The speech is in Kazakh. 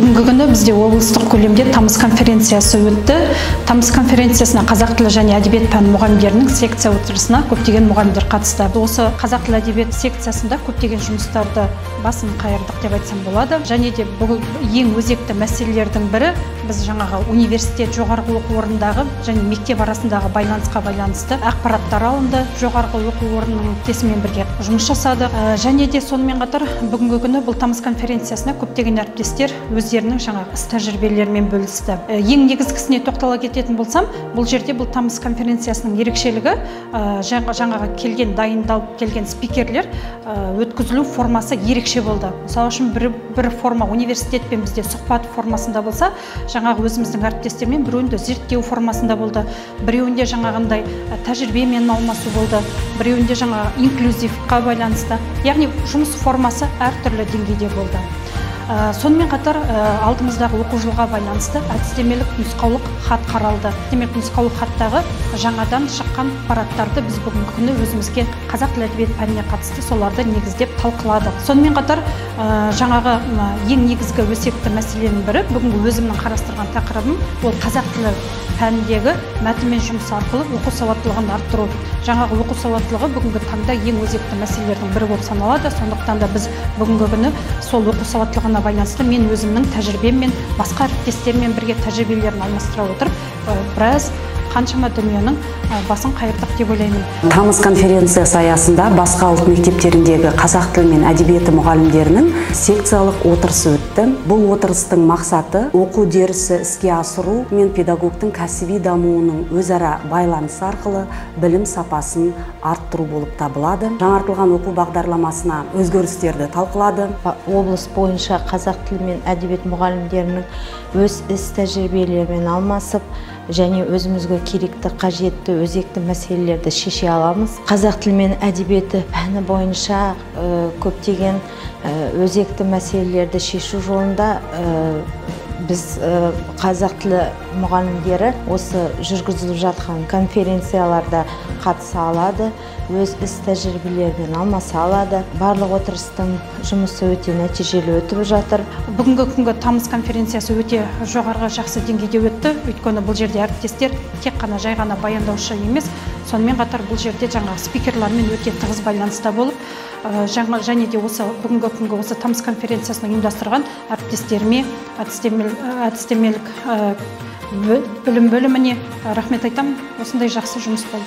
Бүгінгі күні бізде облыстық көлемде тамыз конференциясы өтті. Тамыз конференциясына қазақ тілі және әдебиет пәні мұғалімдерінің секция отырысына көптеген мұғалімдер қатысты. Осы қазақ тілі әдебиет секциясында көптеген жұмыстарды басын қайырдық деп айтсам болады. Және де бұл ең өзекті мәселелердің бірі біз жаңағы университет, жоғарғы оқу орнындағы және мектеп арасындағы байланысқа байланысты ақпараттар алынды. Жоғарғы оқу орнының әріптесімен бірге жұмыс жасадық. Және де сонымен қатар бүгінгі күні бұл тамыз конференциясына көптеген әріптестер өздерінің жаңағы іс тәжірибелерімен бөлісті. Ең негізгісіне тоқтала кететін болсам, бұл жерде бұл тамыз конференциясының ерекшелігі жаңағы келген, дайындалып келген спикерлер өткізілу формасы ерекше болды. Мысалы үшін бір форма университетпен бізде сұхбат формасында болса, жаңағы өзіміздің әріптестермен біреуінде зерттеу формасында болды, біреуінде жаңағындай тәжірибемен алмасу болды, біреуінде жаңағы инклюзивқа байланысты, яғни жұмыс формасы әртүрлі деңгейде болды. Сонымен қатар алдымыздағы оқу жылға байланысты әдістемелік нұсқаулық хат қаралды. Әдістемелік нұсқаулық хаттағы жаңадан шыққан ақпараттарды біз бүгінгі күні өзімізге қазақ тілі әдебиет пәніне қатысты соларды негіздеп талқыладық. Сонымен қатар жаңағы ең негізгі өзекті мәселенің бірі бүгінгі өзімнің қарастырған тақырыбым ол қазақ тілі пәніндегі мәтінмен жұмыс арқылы оқу сауаттылығын арттыру. Жаңағы оқу сауаттылығы бүгінгі таңда ең өзекті мәселелердің бірі болып саналады. Сондықтан да біз бүгінгі күні сол оқу сауаттылығына байланысты мен өзімнің тәжірибеммен басқа әріптестермен бірге тәжірибелерін алмастыра отырып біраз қаншама дүниенің басын қайырдық деп ойлаймын. Тамыз конференциясы аясында басқа ұлт мектептеріндегі қазақ тілі мен әдебиеті мұғалімдерінің секциялық отырысы өтті. Бұл отырыстың мақсаты оқу үдерісі іске асыру мен педагогтың кәсіби дамуының өзара байланысы арқылы білім сапасын арттыру болып табылады. Жаңартылған оқу бағдарламасына өзгерістерді талқылады. Облыс бойынша қазақ тілі мен әдебиет мұғалімдерінің өз іс тәжірибелерімен алмасып және өзімізге керекті, қажетті, өзекті мәселелерді шеше аламыз. Қазақ тілі мен әдебиеті пәні бойынша көптеген өзекті мәселелерді шешу жолында біз қазақ тілі мұғалімдері осы жүргізіліп жатқан конференцияларда қатыса алады, өз іс тәжірибелерімен алмаса алады. Барлық отырыстың жұмысы өте нәтижелі өтіп жатыр. Бүгінгі күнгі тамыз конференциясы өте жоғарғы жақсы деңгейде өтті. Өйткені бұл жерде әріптестер тек қана жай ғана баяндаушы емес, сонымен қатар бұл жерде жаңағы спикерлермен өте тығыз байланыста болып, және де осы бүгінгі күнгі осы тамыз конференциясын ұйымдастырған әріптестеріме, әдістемелік білім бөліміне рахмет айтамын. Осындай жақсы жұмыс болды.